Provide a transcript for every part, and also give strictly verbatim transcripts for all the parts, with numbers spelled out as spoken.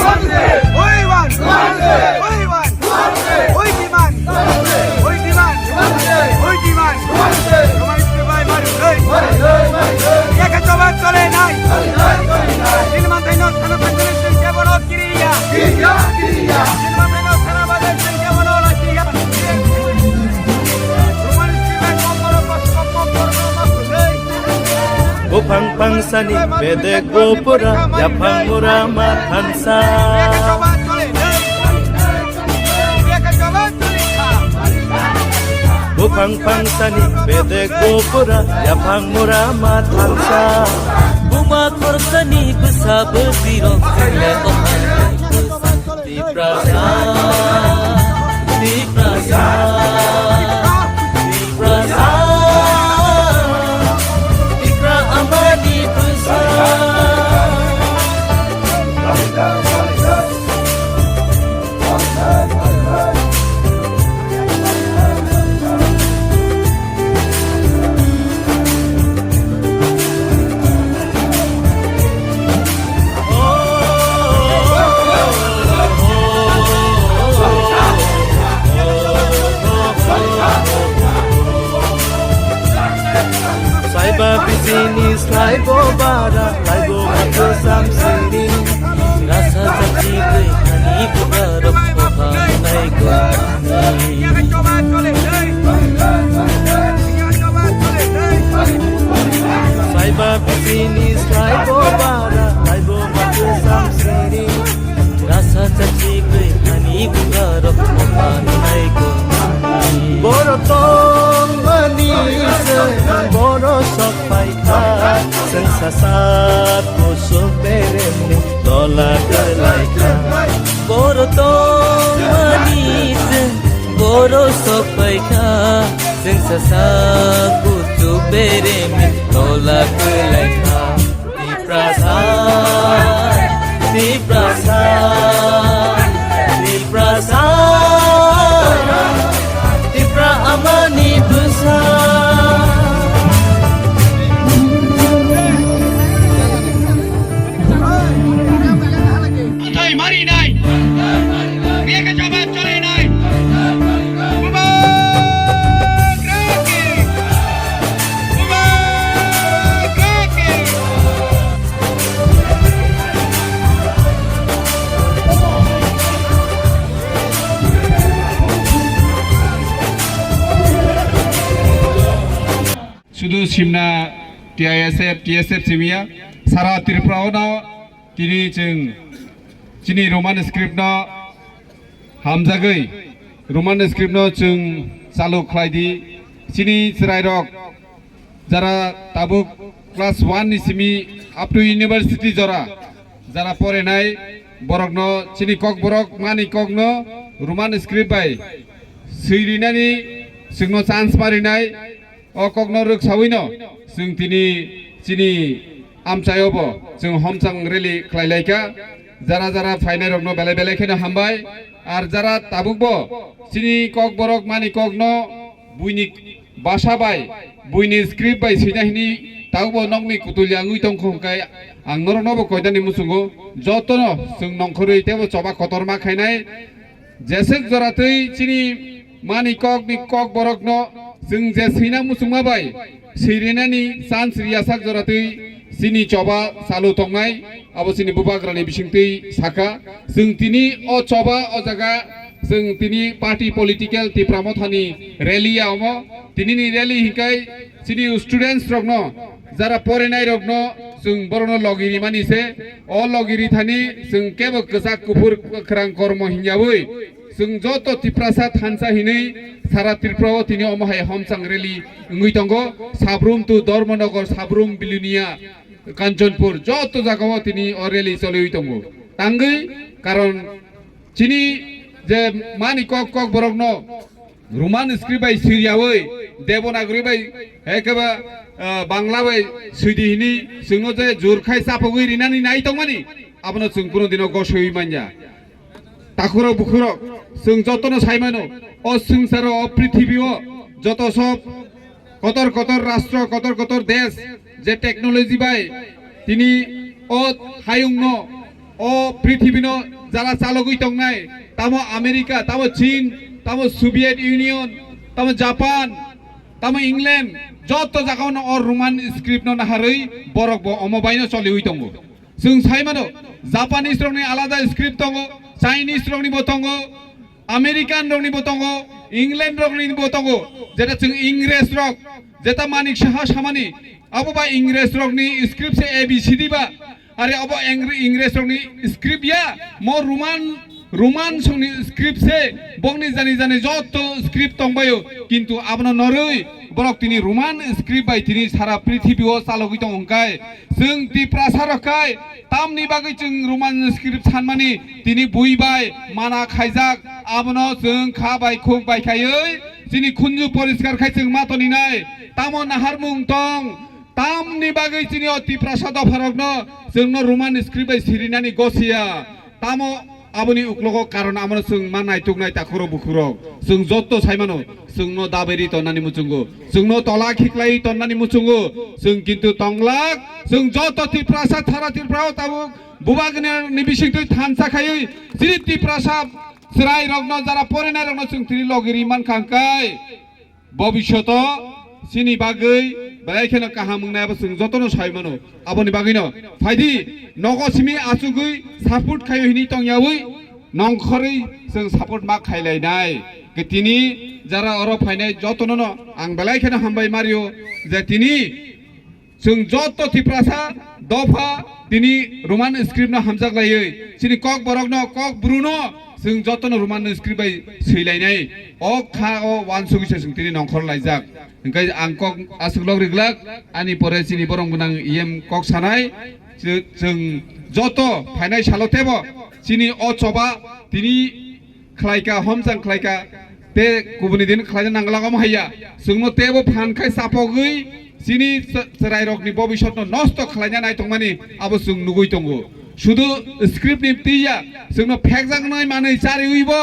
We want! We want! We demand! We demand! We demand! Roman script bai mari dei! Eka choba chole nai! Chini manthai no sana pangkale chwng kebono kiriya! Chini manthai no sana bagwi chwng kebono lachiya! Roman script bai kokoro kosto kokoro dei! Buphang phangsani bedek gopura, yaphang mura ma thansa. Buphang phangsani bedek gopura, yaphang mura ma thansa. Buma khorsani bwsa bwsirok chwngno Tiprasa, Tiprasa, Tiprasa, Tipra amani bwsa. Saiba bisini slaibo bara, laibo mako samsini. Rasa chachi gwi thani bugarok koha nai gwi. Saiba bisini slaibo bara, laibo mako samsini. Rasa chachi gwi thani bugarok koha nai gwi. Boro tongmani se boro sok paikha, sengsa sat kusuk beremni tola kwlaikha. Boro tongmani se boro sok paikha, sengsa sat kusuk beremni tola kwlaikha. Tiprasa, Tiprasa, Tiprasa, Tipra amani bwsa. Atai mari nai. Biya ka jawab chole nai. Mubarak ki. Mubarak ki. Sudu simna T I S F, T S F simiya, sara Tripura ono tini chwng chini Roman script no hamjagwi Roman script no chwng chalu khlai di. Chini chwrairok jara tabuk class one ni simi up to university jora jara porenai borokno chini kokborok mani kokno Roman script bai swi rinani chwngno chance ma rinai. O kokno rwksawino chwng tini chini amchaio bo chwng homchang rally khlai lai kha. Jara jara phainai rokno belai belai kheno hambai. Ar jara tabuk bo chini kokborok mani kokno buini basa bai, buini script bai swina hini tabuk bo nokni kutul yangwi tongkho hwnkhe ang norokno bo koinani muchungo jotono chwng nongkhorwi teibo choba kotorma khainai. Jeswk joratwi chini mani kokni kokborokno chwng je swina muchungma bai swirinani chance riyasak joratwi chini choba chalu tongnai, abo chini bubagrani bisingtwi sakha. Chwng tini o choba o jaga chwng tini party political Tipra Mothani rally ya omo. Tinini rally hinkai chini students rokno jara porenai rokno chwng borokno logi rimani se, o logi rithani chwng kebo kwchak kuphur kwkhrang kormo hinyawi chwng joto Tiprasa thansa hinwi sara Tripura o tini omo hai homchang rally wngwi tongo. Sabrum to Dharmanagar, Sabrum Bilonia, Kanchanpur joto jagao tini o rally choliwi tongo. Tangwi karon chini je mani kok kok borokno Roman script bai siriyawi, Devanagari bai, ekeba, ah, Bangla bai swidi hini, chwngno je jur khai chapogwi rinani nai tongmani, abono chwng kuno dino gosoi manya. Takhurok bukhurok, chwng jotono sai mano, o swngcharo, o prithibio, joto sob kotor kotor rastro, kotor kotor desh, je technology bai, tini o hayungno, o prithibino jara chalogwi tongnai, tamo America, tamo Chin, tamo Soviet Union, tamo Japan, tamo England, joto jagao no o Roman script no naharwi borok bo omo baino choliwi tongo. Chwng sai mano, Japanese rokni alada script tongo, Chinese rokni bo tongo, American rokni bo tongo, England rokni bo tongo, jeta chwng Ingres rok, jeta Manik Saha samani, abo ba Ingres rokni script se A B C D ba, are abo Eng-, Ingres rokni script ya, mo Roman, Roman songni script se, bokni jani jani joto script tongbayo, kintu abono norwi borok tini Roman script bai tini sara prithibi o chalogwi tong hwnkhe, chwng Tiprasa rok khai, tamni bagwi chwng Roman script sanmani tini bui bai mana khaijak, abono chwng kha bai khuk bai khaiwi chini khunju poriskar khai chwng ma toninai. Tamo naharmung tong, tamni bagwi chini o Tiprasa dopharokno chwngno Roman script bai sirinani gosiya. Tamo aboni uklogo karon amo chwng ma naituknai takhurok bukhurok. Chwng jotto sai mano, chwngno daberi tonnani muchungo, chwngno tola khiklai tonnani muchungo, chwng kintu tonglak, chwng jotto Tiprasa, sara Tripura o tabuk bubagni ni bisingtwi thansa khaiwi chini Tiprasa chwrai rokno, jara porinai rokno chwng tini logi ri mankha hwnkhe. Bobishoto chini bagwi belai kheno kaham wngnai abo chwng jotono sai mano. Aboni bagwino phaidi nogo simi achugwi support khaio hini tongyawi nongkhorwi chwng support ma khailainai. Ke tini jara oro phainai jotono no ang belai kheno hambai mario je tini chwng joto Tiprasa dopha tini Roman script no hamjak laiwi, chini kok borok no, kok bru no chwng joto no Roman script bai swilainai. O kha o wansugwi se chwng tini nongkhor laijak. Hwnkhe ang kok aswk log riglak, ani pore chini borom gwnang E M kok sanai, chw-, chwng joto phainai salo tebo chini o choba tini khlaika, homchang khlaika, te kubuni din khlaina nangla omo haiya. Chwngno tebo phan khai chapogwi chini ch-, chwrairokni bobisotno nosto khlaina naitongmani abo chwng nugwi tongo. Sudu script ni twiya, chwngno phekjaknai manwi chariwibo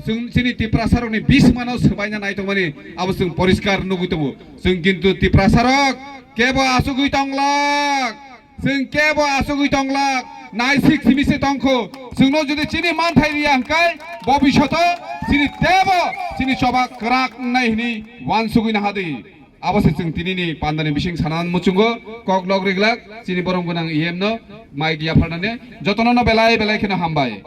chwng chini Tiprasarokni bismano swbaina naitongmani abo chwng poriskar nugwi tongo. Chwng kintu Tiprasarok kebo achugwi tonglak. Chwng kebo achugwi tonglak, naisik simi se tongkho. Chwngno jodi chini manthai riya hwnkhe, bobishoto chini tebo chini choba kwrak wngnai hwnwi wansugwi nahadi. Abo se chwng tinini pandani bising sana muchungo kok log riglak chini borom gwnang E M no mic yapharnani jotono no belai belai kheno hambai.